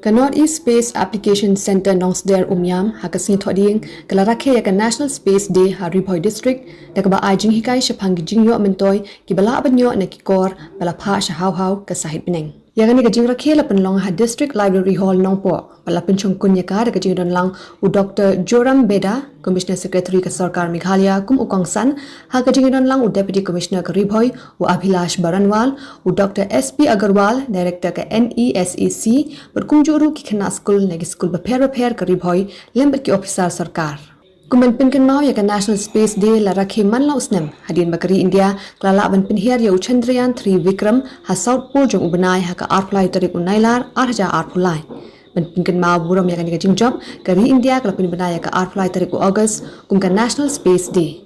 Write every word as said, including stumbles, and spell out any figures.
Ka North East Space Application Centre Nongsder Umiam ha ka sngi Thohdieng ka la rakhe ïa ka National Space Day ha Ri Bhoi District da kaba ai jinghikai shaphang ki jingïoh myntoi kiba lah ban ïoh na ki kor ba la phah sha haw haw ka sahit bneng. Ïa kane ka jingrakhe la pynlong ha District Library Hall Nongpoh, ba la pynshongkun ïa ka da ka jingdon lang u Doctor Joram Beda, Commissioner Secretary ka Sorkar Meghalaya kum u kongsan, ha ka jingdon lang u Deputy Commissioner ka Ri Bhoi u Abhilash Baranwal, u Doctor S P Agarwal, Director ka NESAC, bad kumjuh ruh ki khynnah skul na ki skul bapher bapher ka Ri Bhoi lem bad ki ophisar sorkar. Kum ban pynkynmaw ïa ka National Space Day la rakhe man la u snem, hadien ba ka ri India ka la lah ban pynhiar ïa u Chandrayaan three Vikram ha South Pole jong u bnai ha ka arphew lai tarik u Nailar arhajar arphew lai. Ban pynkynmaw burom ïa kane ka jingjop, ka ri India ka la pynbna ïa ka arphew lai tarik u August kum ka National Space Day.